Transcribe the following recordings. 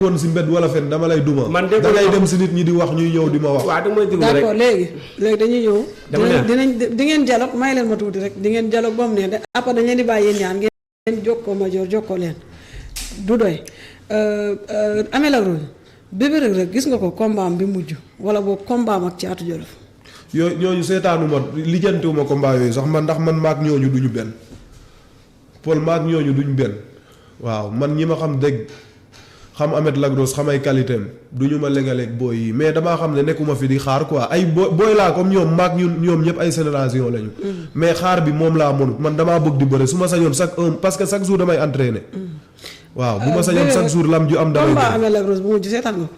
woon si mbedd wala fen dama lay duma. man da ngay dem si nit ñi di wax ñuy ñëw di ma wax. waaw damay déglu rek d'accord léegi dañuy ñëw. dinañ di ngeen dialogue may leen ma tuuti rek di ngeen dialogue ba mu ne de après dañ leen di bàyyi yéen ñaan ngeen jokkoo ma jokkoo leen du doy Ameth Lac Rose Bébé Reug Reug gis nga ko combat am bi mujj wala boobu combat am ak Thiatou Diouf. yooyu ñooñu seetaanuma lijjantiwuma combat yooyu sax man ndax man maak ñooñu duñu benn Paul maak ñooñu duñu benn waaw man ñi ma xam dégg xam Ameth Lac Rose xam ay qualité am duñu ma lengaleeg booy yi mais damaa xam ne nekkuma fi di xaar quoi ay booy laa comme ñoom maak ñoom ñëpp ay génération lañu. mais xaar bi moom laa mënut man damaa bëgg di bëre su ma sañoon parce que chaque jour damay entraîner. waaw bu ma sañoon chaque jour lam ju am. damay combat Ameth Lac Rose bu mujj seetaan nga ko.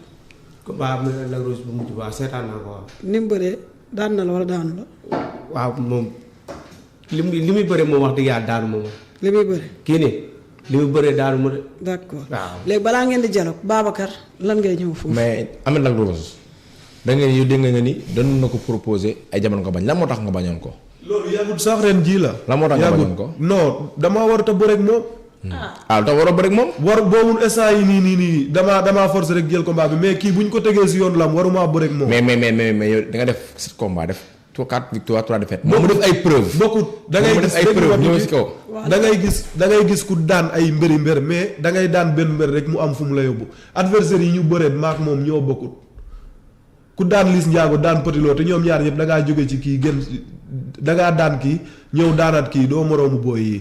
combat Ameth Lac Rose bu mujj waaw seetaan naa ko waaw. ni mu bëree daan na la wala daanu la. waaw moom li muy bëree moom wax dëgg yàlla daanu moom. li muy bëree. kii nii li muy bëree daanu ma de. d'accord waaw léegi balaa ngeen di dialogue Babacar lan ngay ñëw foofu. mais Ameth Lac Rose da ngeen yow dégg nga ni doon na ko proposer ay jamono ko bañ lan moo tax nga bañoon ko. loolu yàggut sax ren jii la. lan moo tax nga bañoon ko. non damaa warut a bëre ak moom. lu tax waroo bëre ak moom. war boobul instant yi nii damaa forcer rek jël combat bi mais kii bu ñu ko tegee si yoon lam waruma bëre ak moom. mais yow da nga def 7 combat def 4 victoires 3 défaites. moom mu def ay preuves. bokkut da ngay gis ay preuves ñëw si kaw. da ngay gis ku daan ay mbër mais da ngay daan benn mbër rek mu am fu mu la yóbbu adversaire yi ñu bëree maak moom ñoo bokkut ku daan Liss Ndiago daan Petit Lo te ñoom ñaar ñëpp da ngaa jóge ci kii gën da ngaa daan kii ñëw daanaat kii doo moroomu booy yi.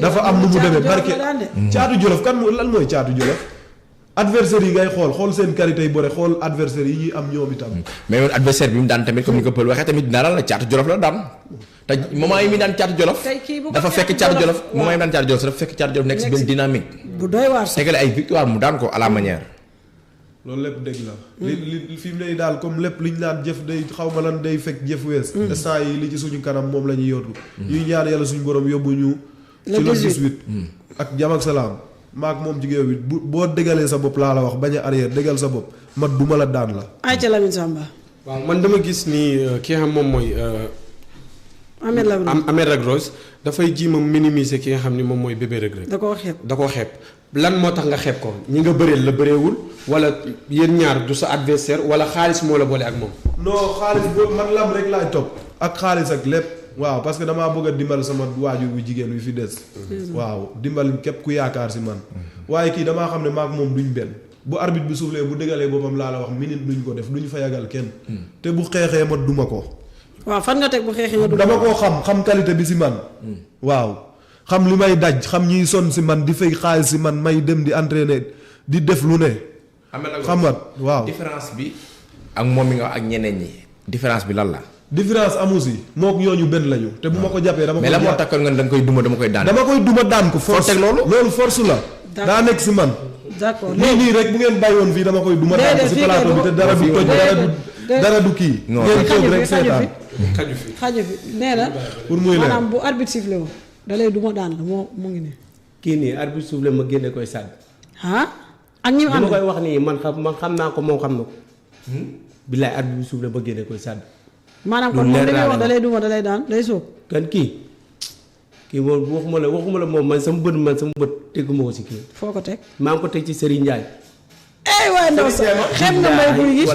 dafa am nu mu demee barke Thiatou Diouf kan lan mooy Thiatou Diouf adversaire yi ngay xool seen qualité yi bëre xool adversaire yi ñuy am ñoom itam. mais yow adversaire bi mu daan tamit comme ni ko Pël waxee tamit dara la Thiatou Diouf la daan te moment yi muy daan Thiatou Diouf dafa fekk Thiatou Diouf moment yi mu daan Thiatou Diouf dafa fekk Thiatou Diouf nekk si benn dynamique. bu doy waar sax tegale ay victoire mu daan ko à la manière. loolu lépp dëgg la. li fi mu ne daal comme lépp li ñu naan jëf day xaw ma lan day fekk jëf wees. instant yi li ci suñu kanam moom la ñuy yóotu. ñuy ñaan yàlla suñu borom yóbbu ñu. ci le 18 ak jàmm ak salaam. maak moom ci géew bi boo dëgalee sa bopp laa la wax bañ a arrière dëgal sa bopp mat du ma la daan la. ayca Lamine Samba. waaw man dama gis ni ki nga xam moom mooy. Ameth Lac Rose dafay jiima minimiser ki nga xam ni moom mooy Bébé Reug Reug. da koo xeeb lan moo tax nga xeeb ko ñi nga bëreel la bëreewul wala yéen ñaar du sa adversaire wala xaalis moo la boole ak moom. non xaalis boobu man lam rek laay topp ak xaalis ak lépp. waaw parce que damaa bëgg a dimbal sama waajur bu jigéen wi fi des. waaw dimbal képp ku yaakaar si man. waaye kii damaa xam ne maak moom duñ benn bu arbitre bi soufflé bu dëgalee boppam laa la wax minute duñ ko def duñ fa yagal kenn. te bu xeexee ma duma ko. waaw fan nga teg bu xeexee nga duma ko. dama koo xam qualité bi si man. waaw xam li may daj xam ñiy sonn si man di fay xaalis si man may dem di entraîner di def lu ne. xam nga waaw différence bi ak moom mi nga wax ak ñeneen ñi différence bi lan la. différence amu si mook ñooñu benn lañu te bu ma ko jàppee dama koy. mais la moo takkoon nga da nga koy duma dama koy daan. dama koy duma daan ko force teg loolu force la. daa nekk si man. d'accord nii rek bu ngeen bàyyoon fii dama koy duma daan ko si plateau bi te dara du toj dara du kii. ngeen toog rek seetaan xaju fi nee na. pour muy leer maanaam bu arbitre sifflé woo da lay duma daan la mu ngi nii. kii nii arbitre sifflé ma génne koy sànni. ak ñi mu ànd ma koy wax nii man xam naa ko moom xam na ko. billaay arbitre sifflé ma génne koy sànni. maanaam kon moom li muy wax da lay duma da lay daan day sóob. kan kii moom waxuma la moom man sama bët teguma ko si kii. foo ko teg. maa ngi ko teg ci Serigne Ndiaye. waaye ndaw sax xem na mbay buy gis.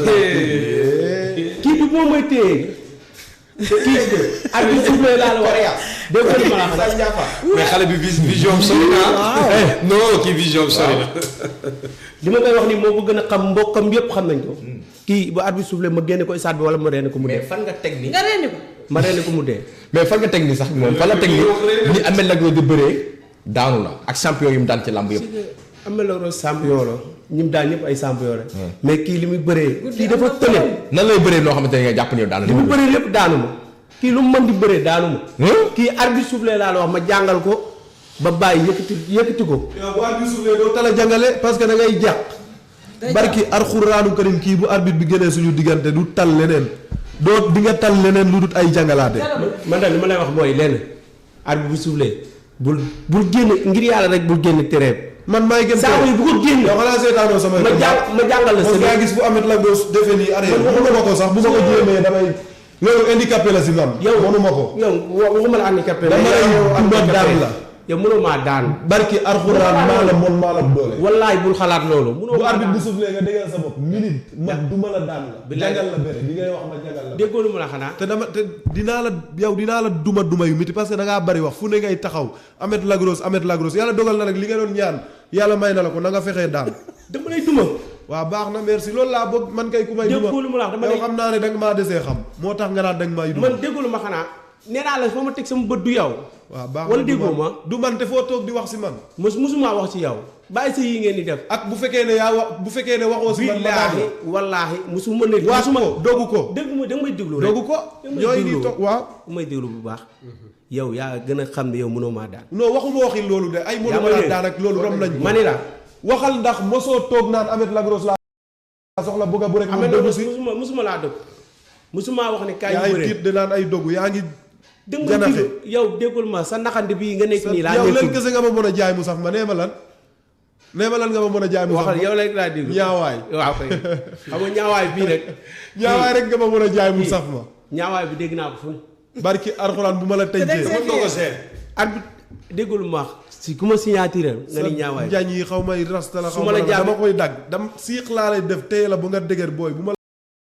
kii bi moom mooy téye. kii arbitre sifflé laa la war a yàq. dégg nga ma la mais xale bi vision am sori na. non kii vision am sori na. li ma koy wax nii moo ko gën a xam mbokkam yëpp xam nañ ko. kii bu arbitre soufflé ma génne ko stade bi wala ma reene ko mu dee. mais fan nga teg ni nga reeni ko. ma reene ko mu dee. mais fan nga teg ni sax moom fan la teg ni ni Ameth Lac Rose di bëree daanu la ak champion yu mu daan ci làmb yëpp. Ameth Lac Rose champion la ñi mu daan ñëpp ay champion la. mais kii li muy bëree. kii dafa tële. nan lay bëree noo xamante ne nga jàpp ne daanu li mu bëree lépp daanu ma. kii lu mu mën di bëree daanu ma. kii arbitre soufflé laa la wax ma jàngal ko ba bàyyi yëkkati ko. yow bu arbitre soufflé doo tala jàngale parce que da ngay jàq. barki alxuraanu karim kii bu arbitre bi génnee suñu diggante du tal leneen doo di nga tal leneen lu dut ay jàngalaate. man daal li ma lay wax mooy lenn arbitre bu soufflé bul génn ngir yàlla rek bul génn terrain. man maay gën saa yi bu ko génn. yow xanaa seetaanoo sama. ma jàngal la sa gis bu Ameth Lac Rose defee nii arrière mënuma ko sax bu ma ko jéemee damay loolu handicapé la si man. yow mënuma ko. yow waxuma la handicapé. dama lay duma daan la. yow mënoo maa daan. barki arxuraan maa la mon maa la doole. wallaay bul xalaat loolu. mënoo bu maa arbitre daan bu soufflé nga déggal sa bopp minute ma du ma la daan la. jagal la bëre li ngay wax ma jagal la. déggoo lu ma la xanaa. te dinaa la duma yu miti parce que da ngaa bari wax fu ne ngay taxaw Ameth Lagros yàlla dogal na rek li nga doon ñaan yàlla may na la ko na nga fexee daan. dama lay duma. waaw baax na merci loolu laa bëgg man kay ku may duma déggoo lu ma la wax dama lay yow xam naa ne danga maa desee xam moo tax nga naan danga maa duma. man déggoo lu ma xanaa. nee naa la fa ma teg sama bët du yow. waaw baax na wala déggoo ma du man te foo toog di wax si man. musuma wax ci yow. bàyyi sa yi ngeen di def. ak bu fekkee ne waxoo si man. billaahi wallaahi musuma ne. musuma dogu ko. déggu ma danga may déglu rek. dogu ko ñooy di toog waaw. may déglu bu baax. yow yaa gën a xam ne yow mënoo maa daan. non waxuma waxi loolu de ay mënoo maa daan ak loolu rom nañ ko. ma ni la waxal ndax mosoo toog naan Ameth Lagros laa soxla bëgg a bu rek moom dogu si musuma laa dog musuma wax ne kaay yu yaa bëre ngi tiit de naan ay dogu yaa ngi janaxe yow déggul ma sa naxande bii nga nekk nii laa yow leen kese nga ma mën a jaay mu saf ma nee ma lan nga ma mën a jaay mu saf waxal yow rek laa déglu ñaawaay waaw kay xam nga ñaawaay bii rek ñaawaay rek nga ma mën a jaay mu saf ma ñaawaay bi dégg naa ko fu barki arxuraan bu ma la tëjee arbitre déggul ma si ku ma signature nga ni ñaawaay njañ yi xaw may rasta la xaw ma la dama koy dagg dam siix laa lay def téye la bu nga dëgër booy bu ma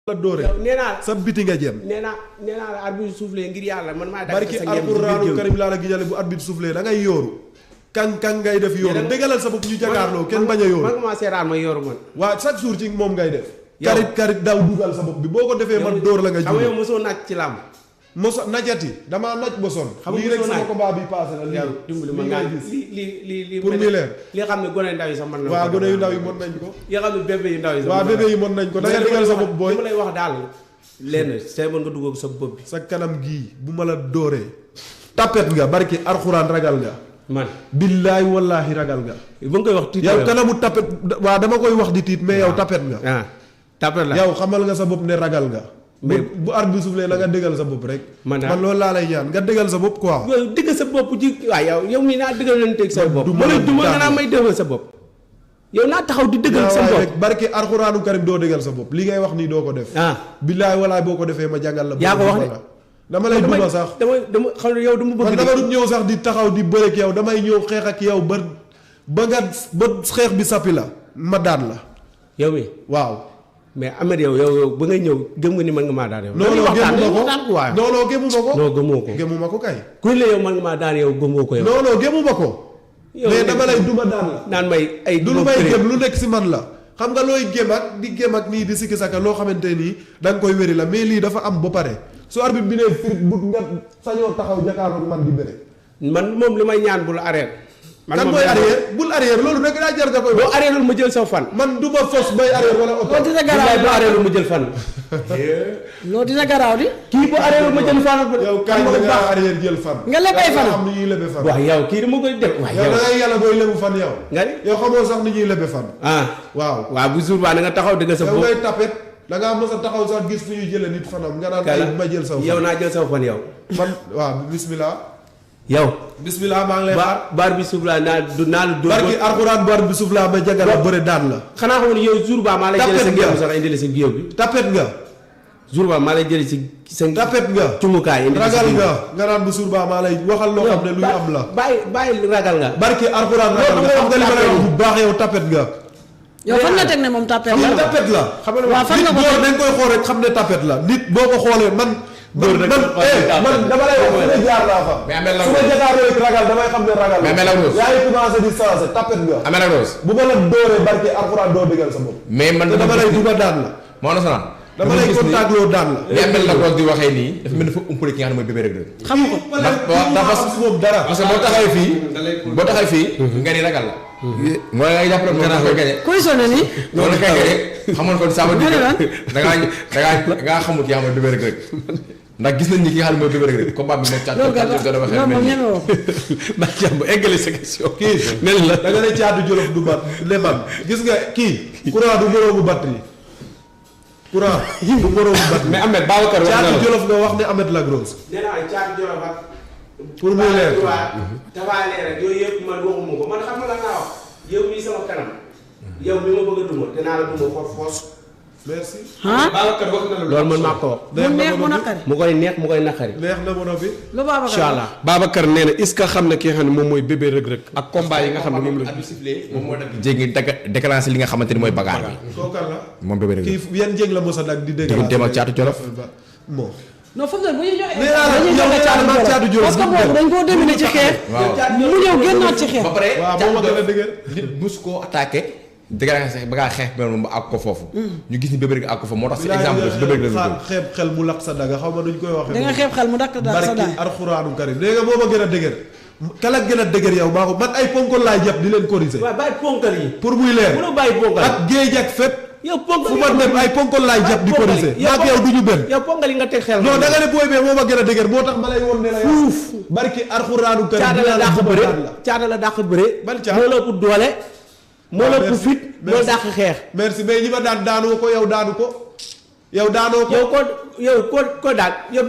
la dóoree nee naa sa biti nga jëm nee naa la arbitre soufflé ngir yàlla man maa dagg barki sa ngeen alxuraanu karim laa la gijale bu arbitre soufflé da ngay yooru kan ngay def yooru dëggalal sa bopp ñu jakaarloo kenn bañ a yooru man ma seeraan ma yooru man waa chaque jour ci moom ngay def karit daw dugal sa bopp bi boo ko defee man dóor la nga xam nga yow mosoo naaj ci làmb moso najati damaa naj ba son lii rek sama combat bi passé la lii dimbali ma nga li pour mi leer li nga xam ne gone yu ndaw yi sax mën na waaw gone yu ndaw yi mën nañ ko yi nga xam ne bébé yu ndaw yi sax waaw bébé yi mën nañ ko da nga digal sa bopp booy li ma lay wax daal lenn see mën nga dugg sa bopp bi sa kanam gii bu ma la dóoree tapet nga barki arxuraan ragal nga man billaay wallaahi ragal nga ba nga koy wax tiit yow kanamu tapet waaw dama koy wax di tiit mais yow tapet nga tapet la yow xamal nga sa bopp ne ragal nga mais bu arbitre bi soufflé na nga dëggal sa bopp rek man loolu laa lay ñaan nga dëggal sa bopp quoi yow dëggal sa bopp ji waaw yow mii naa dëggal leen teg sa bopp ma lay duma nga naa may dëggal sa bopp yow naa taxaw di dëggal sa bopp rek barki arxuraanu karim doo dëggal sa bopp li ngay wax nii doo ko def billaay walaay boo ko defee ma jàngal la yaa ko wax de dama lay duma sax dama xam ne yow dama bëgg man dama dut ñëw sax di taxaw di bëre ak yow damay ñëw xeex ak yow ba xeex bi sappi la ma daan la yow mi waaw mais Ameth yow ba ngay ñëw gëm nga ni mën nga maa daan yow. non gémuma ko non gëmoo ko gémuma ko kay. kuy la yow mën nga maa daan yow gëmoo ko yow. non gémuma ko. mais dama lay duma daan la. naan may ay du lu may gém lu nekk si man la. xam nga looy gém ak di gém ak nii di sikki saka loo xamante nii da nga koy wéri la mais lii dafa am ba pare su arbitre bi ne firit but nga sañoo taxaw jakaaroo man di bëre. man moom li may ñaan bul arrêté. kan mooy arrière bul arrière loolu nag daa jar nga koy. boo arrière ma jël sa fan. man du ma fos bay arrière wala oto. dina garaaw boo arrière ma jël fan. loolu dina garaaw di. kii boo arrière ma jël fan. yow kañ nga arrière jël fan. nga leb ay fan xam ni ñuy lebe fan. waaw yow kii dama koy def. waaw yow da ngay yàlla booy lebu fan yow. nga ni yow xamoo sax ni ñuy lebe fan. waaw. waaw bu jour ba na nga taxaw dëgg sa bopp. yow ngay tapet da ngaa mos a taxaw sax gis fu ñuy jëlee nit fanam nga naan ay ma jël sa fan. yow naa jël sa fan yow. man waaw bismillah. yow. bismillah maa ngi lay xaar. baar bi suuf laa naa la dóor. barki alxuraan baar bi suuf laa ma jagal la bëre daan la. xanaa xam ne yow jour ba maa lay jëlee sa géew sax indi la si géew bi. tapet nga. jour ba maa lay jëlee si sa. tapet nga. cumukaay indi ragal nga nga naan bu suur ba maa lay waxal loo xam ne luy am la. bàyyi ragal nga. barki alxuraan ragal nga xam nga li ma lay wax bu baax yow tapet nga. yow fan nga teg ne moom tapet la. tapet la. xam nga waaw fan nga ko nit dañ koy xool rek xam ne tapet la nit boo ko xoolee man. man dama lay wax su ma jaar laa fa. mais Ameth Lagros su ma jakaaroo rek ragal damay xam ne ragal. mais Ameth Lagros yaa ngi commencé di sensé tapet nga. Ameth Lagros bu ma la dóoree barki alxuraan doo dëggal sa bopp. mais man te dama lay duma daan la. moo na sonal dama lay contact loo daan la. li Ameth Lagros di waxee nii dafa mel ni dafa umpale ki nga xam ne mooy Bébé Reug Reug. xam nga ko. ndax moom dara. parce que boo taxawee fii nga ni ragal la. mooy ngay jàppale moom da koy gañe. kuy sonné nii. loolu kay gañe xamoon kon ça veut dire da ngaa xamul ki nga xam ne Bébé Reug Reug ndax gis nañ ni ki nga xam ne mooy Bébé Reug Reug combat bi nekk loolu moom ñeme woo. ndax jàmm eggale sa question. kii mel la da nga ne caatu jolof du bat le man gis nga kii courant du moroomu batterie courant du moroomu batterie. mais Ameth Babacar wax na la caatu jolof nga wax ne Ameth Lagros. nee naa caatu jolof ak. pour muy leer dafa leer rek yooyu yëpp man waxuma ko man xam nga la naa wax yow mii sama kanam yow mi ma bëgg a duma dinaa la duma for foos merci. Babacar wax na la loolu man maa ko wax. mu neex mu naqari. mu koy neex mu koy naqari. neex na ba noppi. lu Babacar incha allah Babacar nee na est-ce que xam na ki nga xam ne moom mooy bébé rëg-rëg ak combat yi nga xam ne moom la. moom moo dagg jéggi déclenché li nga xamante ni mooy bagaar bi. kooku la. moom bébé rek kii yan jéeg la mos a nag di dégg. digganteem ak Caatu Jolof. bon. non foofu nag bu ñu joxee. nee naa la yow Caatu Jolof parce que boobu dañ koo demee ci xeex. mu ñëw génnaat ci xeex. ba pare waaw moo ma gën a dëgër. nit mus koo attaqué. déclenché ba ngaa xeex benn ba àgg ko foofu. ñu gis ni bébé rek àgg ko foofu moo tax si exemple si bébé rek la ñu xeeb xel mu laq sa daga xaw ma nuñ koy waxee. da nga xeeb xel mu dakk sa daay barki alxuraanu karim nee nga moo ma gën a dëgër. kala gën a dëgër yow maa ko man ay ponkol laay jàpp di leen corriger. waaw bàyyi ponkal yi. pour muy leer mënoo bàyyi ponkal ak géej ak fépp. yow ponkal fu ma dem ay ponkol laay jàpp di corriger. maa ak yow du ñu benn. yow ponkal yi nga teg xel. non da nga ne booy bee moo ma gën a dëgër moo tax ma lay woon ne la yow. barki alxuraanu karim caada la dàq bëre caada la dàq bëre. ban caada moo la ëpp doole. moo la ëpp fit moo dàq xeex. merci mais ñi ma daan daanoo ko yow daanu ko. yow daanoo ko yow ko daan yow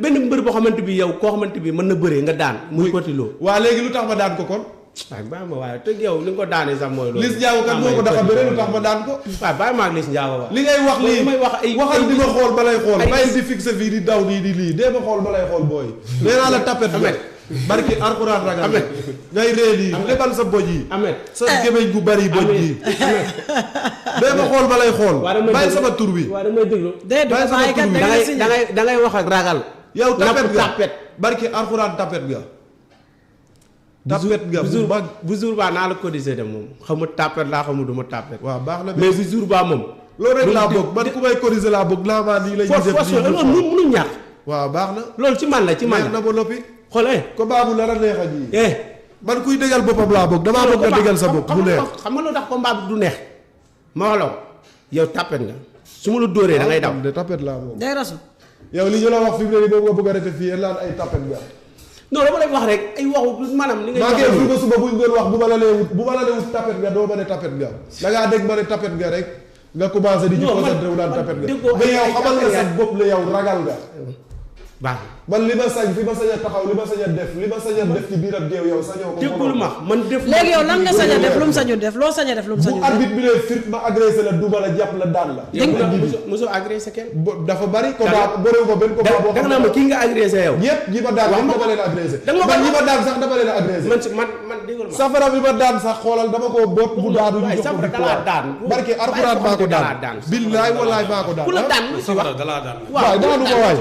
benn mbër boo xamante bi yow koo xamante bi mën na bëree nga daan. muy kotiloo. waa léegi lu tax ma daan ko kon. waaw bàyyi ma waaye te yow li nga ko daanee sax mooy loolu. Liss Ndiago kan moo ko dafa bëre lu tax ma daan ko. waaw bàyyi ma ak Liss Ndiago waaw. li ngay wax lii may wax ay waxal di ma xool ba lay xool bàyyi di fixé fii di daw nii di lii dee ma xool ba lay xool booy. nee naa la tapet Amet barki alxuraan ragal Amet ngay ree lii lebal sa boj yi. Amet sa gémmiñ gu bari boj yi. dee ma xool ba lay xool. bàyyi sama tur bi. waaw damay déglu. bàyyi sama tur bi da ngay wax ak ragal. yow tapet nga tapet. barki alxuraan tapet nga. tapet nga bu jour ba naa la cotiser de moom xamu tapet laa xamu du ma tapet. waaw baax na mais bu jour ba moom. loolu rek laa bëgg man ku may corriger laa bëgg laa maa nii la ñuy def nii loolu mënu ñàkk. waaw baax na. loolu ci man la ci man neex na ba noppi. xool ko baabu la la neex a ji. man kuy dëggal boppam laa bëgg damaa bëgg nga dëggal sa bopp mu neex. xam nga lu tax combat bi du neex ma wax la ko yow tapet nga su ma la dóoree da ngay daw. de tapet laa moom. day rasu. yow li ñu la wax fi mu ne nii boobu nga bëgg a rete fii yéen laan ay tapet nga. non dama lay wax rek ay waxu maanaam li ngay maa ngi fi ba suba buñ doon wax bu ma la nee wut tapet nga doo ma ne tapet nga da ngaa dégg ma ne tapet nga rek nga commencé di ñu concentré wu daan tapet nga mais yow xamal nga sa bopp la yow ragal nga baax man li ma sañ fi ma sañ a taxaw li ma sañ a def ci biir ab géew yow sañoo ko déggul ma man def léegi yow lan nga sañ a def lu mu sañu def loo sañ a def lu mu sañu bu arbitre bi ne fit ma agressé la duma la jàpp la daan la mosoo agressé kenn dafa bari combat bëreew ko benn combat boo da nga naa ma kii nga agressé yow ñëpp ñi ma daan dama leen agressé man ñi ma daan sax dama leen agressé man déggul ma safara bi ma daan sax xoolal dama ko boot bu daanu ñu jox ko dalaa daan barke alxuraan maa ko daan billaay wallaay maa ko daan ku la daan safara dalaa daan. waaw daanu ko waay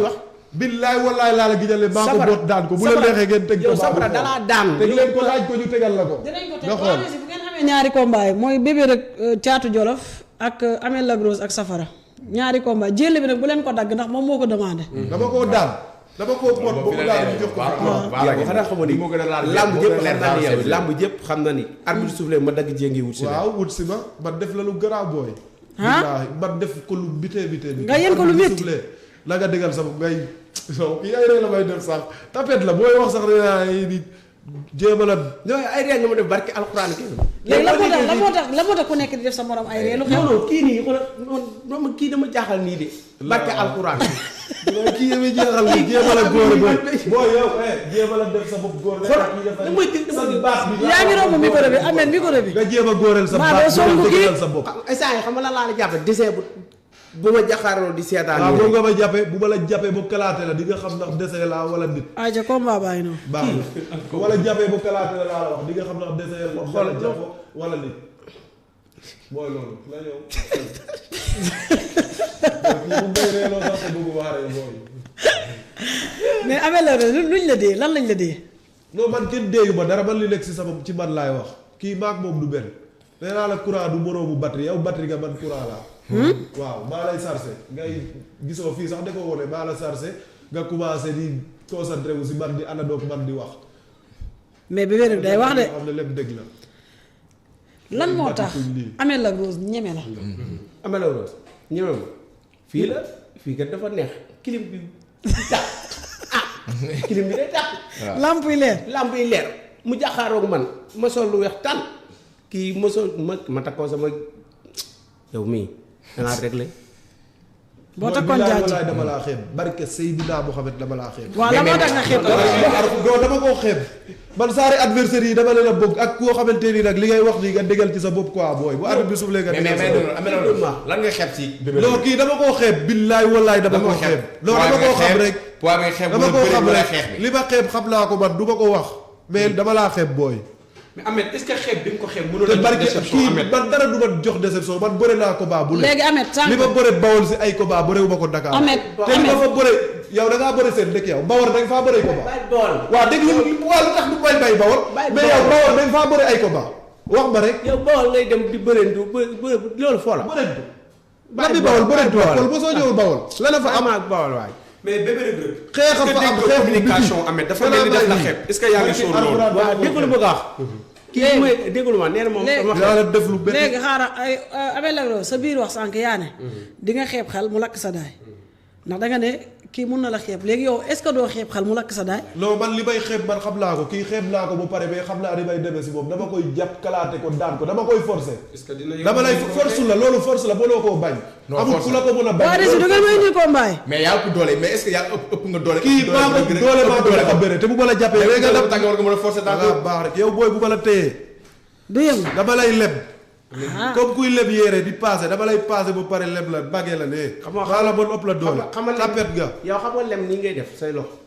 billaay wallaay laa la gijale maa ko boot daan ko bu leen neexee ngeen teg ko safara dalaa daan teg leen ko laaj ko ñu tegal la ko dinañ ko teg nga xool bu ngeen xamee ñaari combat yi mooy bébé rek Caatu Jolof ak Amel Lagros ak Safara ñaari combat jël bi nag bu leen ko dagg ndax moom moo ko demandé. dama koo daan dama koo boot ba mu daan ñu jox ko yow xanaa xamoo ni làmb jëpp xam na ni yow làmb jëpp xam na ni arbitre soufflé ma dagg jéngi wut si waaw wut si ma def la lu garaaw booy ah man def ko lu bitee bitee nga yéen ko lu métti la nga dëggal sa bopp ngay so kii ay rek la may def sax tapet la booy wax sax ne ni jéem a la ñooy ay ree nga ma def barki alxuraan kii léegi la moo tax ku nekk di def sa morom ay ree lu xew non kii nii xoolal noonu kii dama jaaxal nii de barki alxuraan kii yëpp jeexal ni jéem a la góor booy yow jéem a la def sa bopp góor sa baas bi yaa ngi romb micro bi ameen micro bi nga jéem a góoreel sa baas bi dëggal sa bopp instant yi xam nga lan laa la jàppe dessin bu ma jaxaaroo di seetaan waaw boobu nga ma jàppee bu ma la jàppee bu kalaate la di nga xam ndax dessin la wala nit aja combat baa ngi noonu baax na bu ma la jàppee bu kalaate la laa la wax di nga xam ndax dessin la xool jàpp wala nit mooy loolu la ñëw bu ngay reeloo sax sa bëgg waaree mooy mais Amel Lagros luñ la dee lan lañ la dee non man kenn deeyu ma dara man li nekk si sama ci man laay wax kii maak moom du benn nee naa la courant du moroomu batterie yow batterie nga man courant laa waaw maa lay chargé ngay gisoo fii sax da ko wone maa la chargé nga commencé di concentré wu si man di anadoog man di wax mais bébé rek day wax de xam ne lépp dëgg la lan moo tax Amel Lagros ñeme la Amel Lagros ñeme ma fii la fii kat dafa neex clim bi tax clim bi day tax lamp yi leer lamp yi leer mu jaxaaroog man ma sol lu weex tànn kii ma sol ma takkoo sama yow mii dangaa réglé boo takkoon jaaj wallaay dama laa xeeb barke Seydina Mohamed dama laa xeeb. waaw la moo tax nga xeeb ko dama koo xeeb man saari adversaire yi dama leen a bëgg ak koo xamante ni nag li ngay wax nii nga dégal ci sa bopp quoi booy bu arbitre bi suuf lee nga dégal sa bopp lan nga xeeb ci bébé non kii dama koo xeeb billaay wallaay dama koo xeeb non dama koo xam rek dama koo xam rek li ma xeeb xam naa ko man du ma ko wax mais dama laa xeeb booy mais Ahmed est-ce que xeeb bi nga ko xeeb mënul te a barke déception kii Ahmed man dara du ma jox déception man bëre naa ko baa bu leen léegi Ahmed sànq li ma bëre bawol si ay ko baa bërewu ma ko Dakar Ahmed te li ma fa bëre yow da ngaa bëre seen dëkk yow Bawol da nga faa bëre ko baa waaw dégg nga waaw lu tax du bay bay Bawol mais yow Bawol da nga faa bëre ay ko baa wax ma rek yow Bawol ngay dem di bërentu loolu foo la bërentu la bi Bawol bërentu waaw kon mosoo ñëwul Bawol la na fa am ak Bawol waay mais bébé Reug Reug xeex a fa am xeex communication Ahmed dafa mel ni def la xeeb est-ce que yaa ngi sóor loolu waaw dégg lu bëgg a wax kii mooy déglu ma nee na moom dama yaa la def lu benn léegi xaaral ay Ameth Lac Rose sa biir wax sànq yaa ne di nga xeeb xel mu lakk sa daay ndax da nga ne kii mun na la xeeb léegi yow est-ce que doo xeeb xel mu lakk sa daay non man li may xeeb man xam naa ko kii xeeb naa ko bu pare mais xam naa ni may demee si moom dama koy jàpp kalaate ko daan ko dama koy forcer est-ce que dina dama lay force la loolu force la mënoo koo bañ amul ku la ko mën a bañ waa Régis du ngeen may indi combat yi mais yaa ëpp doole mais est-ce que yaa ëpp nga doole kii maa ko doole maa doole ko bëre te bu ma la jàppee léegi nga dem tàng war nga mën a forcer da nga baax rek yow booy bu ma la téyee du yëngu dama lay leb ah comme kuy leb yére di passé dama lay passé bu pare leb la bàggee la ne maa la bon ëpp la doole tapet ga yow xam nga lem nii ngay def say loxo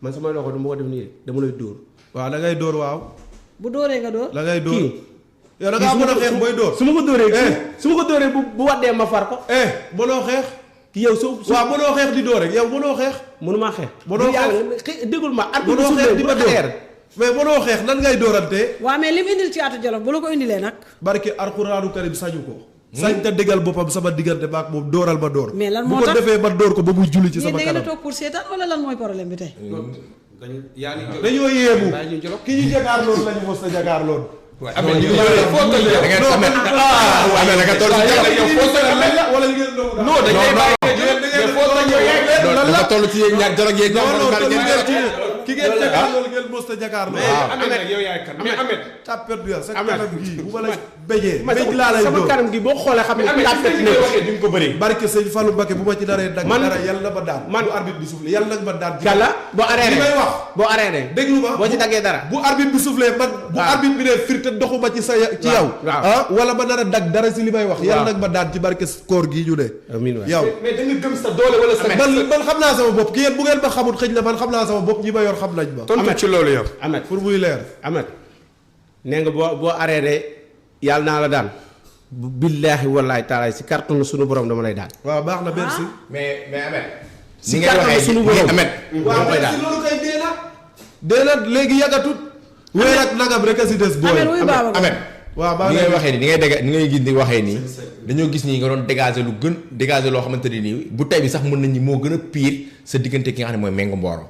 man samay loxo du ma ko def nii de dama lay dóor waaw da ngay dóor waaw bu dóoree nga dóor da ngay dóor yow da ngaa mën a xeex booy dóor su ma ko dóoree su ma ko dóoree bu waddee ma far ko mënoo xeex ki yow su waaw mënoo xeex di dóor rek yow mënoo xeex mënumaa xeex mënoo xeex déggul ma at mënoo xeex di ma dóor mais mënoo xeex nan ngay dóorante waaw mais lim indil ci Caatu Jolof bu la ko indilee nag barke alxuraanu karim sañu ko sañ ta déggal boppam sama diggante maak moom dóoral ma dóor mais lan moo bu tax ko defee ma dóor ko ba muy julli ci yéen sama da ngeen a kanam toog pour seetaan wala lan mooy problème bi tey dañoo yéemu bàyyi ñu jolof ki ñu jagaar loolu lañu mos a jagaar loolu Ahmed ñu foo toll da ngeen Ahmed Ahmed da nga toll ci yow foo toll Ahmed wala ñu ngeen dogu non dañ lay bàyyi mais foo toll yow dafa toll ci yéen ñaar jarog yéen non non ñaar ki ngeen jagaar loolu ngeen mos a jagaar loolu Ahmed nag yow yaay kan mais Ahmed tàppet bi sa kanam gii bu ma la béjee béj laa lay sama dóor kanam gi boo xoolee xam ne Ahmed tàppet li ne ngay waxee duñ ko bëri barke sëñ Fallou Mbacké bu ma ci daree dag Man- dara yàlla na ma daan man- bu arbitre bi soufflé yàlla nag ma daan ci kàlla boo arrêté li may wax boo arrêté déglu ma boo ci daggee dara bu arbitre bi soufflé man bu waaw. arbitre bi ne firte doxuma ci sa ci yow waaw. ah wala ma nar a dag dara si li may wax yàlla nag ma daan ci barke koor gii ñu ne amiin waay. yow mais da nga gëm sa doole wala sa man xam naa sama bopp ki yéen bu ngeen ma xamul xëj na man xam naa sama bopp ñi ma yor xam nañ ma tontu ci loolu yow Ahmed pour muy leer Ahmed nee nga boo arrêté yàlla naa la daan bu billaahi wallaahi taalaay si carton suñu borom dama lay daan waaw baax na merci mais Ahmed si ni ngay kàddu waxee sunu ni borom. Ahmed waaw koy merci daan loolu kay dee na léegi yàggatut weer ak nagam rek a si des booy Ahmed wuy baaba ko Ahmed waaw maa ni ngi ngay waxee ni ngay dégg ni ngay gis ni waxee nii dañoo gis nii nga doon dégager lu gën dégager loo xamante ne nii bu tey bi sax mën nañu moo gën a pire sa diggante ki nga xam ne mooy Mengo Mboro